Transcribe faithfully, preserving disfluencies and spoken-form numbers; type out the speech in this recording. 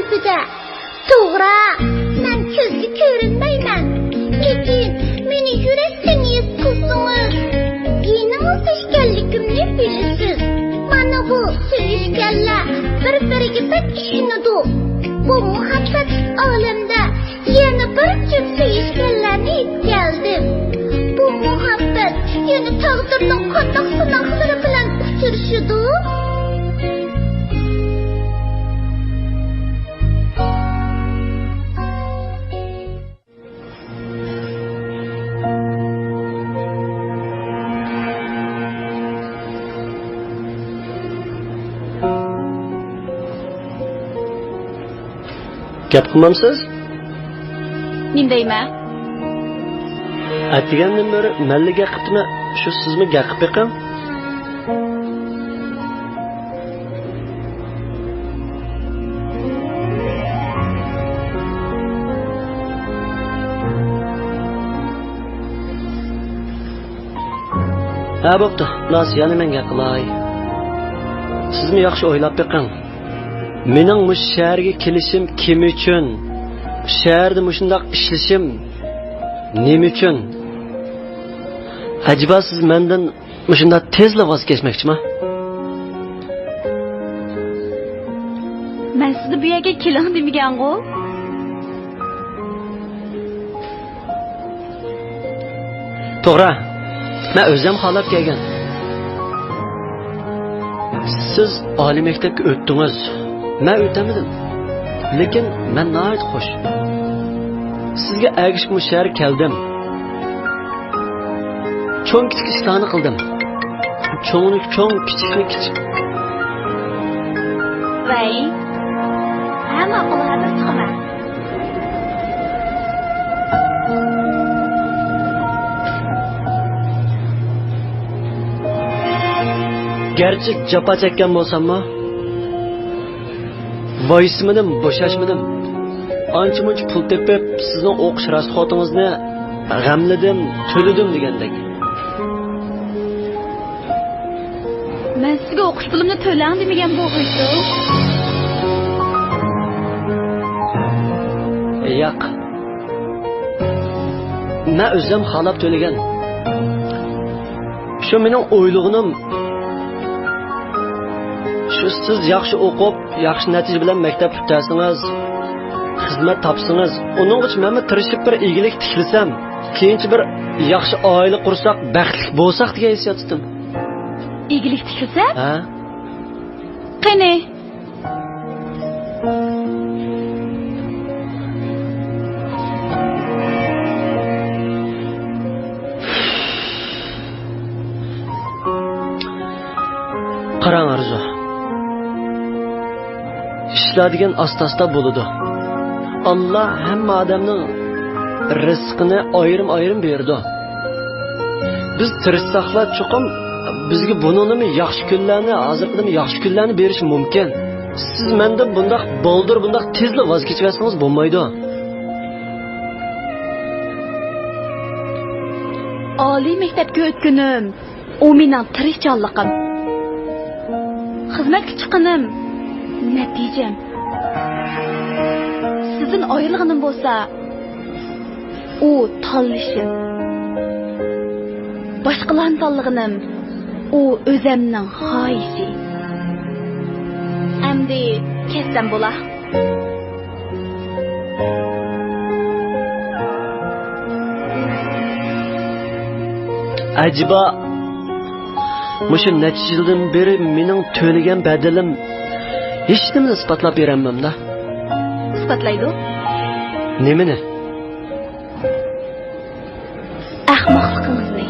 ئۈستىدە. توغرا، مەن كۆزگە كۆرۈنمەيمەن، لېكىن مېنى يۈرەكتىن ھېس قىلسىڭىز، يېنىڭىزدا ئىكەنلىكىمنى بىلىسىز. مانا بۇ سۆيۈشكەنلەر بىر-بىرىگە بەك ئىشىنىدۇ. بۇ مۇھەببەتلىك ئالەمدە يەنە بىر جۈپ سۆيۈشكەنلەرنى ئېيتىپ كەلدىم. بۇ مۇھەببەت يەنە تەقدىرنىڭ قانداق سىناقلىرى بىلەن ئۇچرىشىدۇ؟ گەپ قىلمامسىز؟ نېمە دەيمەن؟ ئەتىگەندىن بېرى مەنلا گەپ قىپتىمەن، شۇ سىزمۇ گەپ قىپ بېقىڭ. ھە، بوپتۇ، ناز، يەنە مەن گەپ قىلاي. سىزمۇ ياخشى ئويلاپ بېقىڭ. مېنىڭ مۇشۇ شەھەرگە كېلىشىم كىم ئۈچۈن؟ شەھەردە مۇشۇنداق ئىشلىشىم نېمە ئۈچۈن؟ ئەجەبا سىز مەندىن مۇشۇنداق تېزلا ۋاز كەچمەكچىما؟ مەن سىزنى بۇ يەرگە كېلىڭ دېمىگەنغۇ؟ توغرا، مەن ئۆزۈم خالاپ كەلگەن. سىز ئالىي مەكتەپكە ئۆتتىڭىز، مەن ئۆتەلمىدىم. لېكىن مەن ناھايىتى خۇش. سىزگە ئەگىشىپ مۇشۇ شەھەرگە كەلدىم. چوڭ-كىچىك ئىشلارنى قىلدىم. چوڭنى چوڭ، كىچىكنى كىچىك. ۋەي، ھە، ماقۇل، ھازىر چىقىمەن. گەرچە جاپا چەككەن بولساممۇ، ۋايسىمىدىم، بوشاشمىدىم. ئانچە-مۇنچە پۇل تېپىپ، سىزنىڭ ئوقۇش راسخوتىڭىزنى غەملىدىم، تۆلىدىم دېگەندەك. مەن سىزگە ئوقۇش پۇلۇمنى تۆلەڭ دېمىگەن بولغۇيتتۇم. ياق. مەن ئۆزۈم خالاپ تۆلىگەن. شۇ مېنىڭ ئويلىغىنىم، شۇ سىز ياخشى ئوقۇپ، ياخشى نەتىجە بىلەن مەكتەپ پۈتتۈرسىڭىز، خىزمەت تاپسىڭىز، ئۇنىڭغىچە مەنمۇ تىرىشىپ بىر ئىگىلىك تىكلىسەم، كېيىنچە بىر ياخشى ئائىلە قۇرساق، بەختلىك بولساق دېگەن ھېسسىيات تۇتتۇم. ئىگىلىك تىكلىسەم؟ ھە؟ قېنى؟ قاراڭ ئارزۇ، ئىشلار دېگەن ئاستا-ئاستا بولىدۇ. ئاللا ھەممە ئادەمنىڭ رىزقىنى ئايرىم-ئايرىم بېرىدۇ. بىز تىرىشساقلا چوقۇم بىزگە بۇنىڭدىنمۇ ياخشى كۈنلەرنى، ھازىرقىدىنمۇ ياخشى كۈنلەرنى بېرىشى مۇمكىن. سىز مەندىن بۇنداق بالدۇر، بۇنداق تېزلا ۋاز كېچىۋەتسىڭىز بولمايدۇ. ئالىي مەكتەپكە ئۆتكىنىم، ئۇ مېنىڭ تىرىشچانلىقىم. خىزمەتكە چىققىنىم، نەتىجەم. سىزدىن ئايرىلغىنىم بولسا، ئۇ تاللىشىم. باشقىلارنى تاللىغىنىم، ئۇ ئۆزەمنىڭ خاھىشى. ئەمدى كەتسەم بولا؟ ئەجەبا، مۇشۇ نەچچە يىلدىن بېرى مېنىڭ تۆلىگەن بەدىلىم ھېچنېمىنى ئىسپاتلاپ بېرەلمەمدۇ؟ ئىسپاتلايدۇ. نېمىنى؟ ئەخمەقلىقىڭىزنى.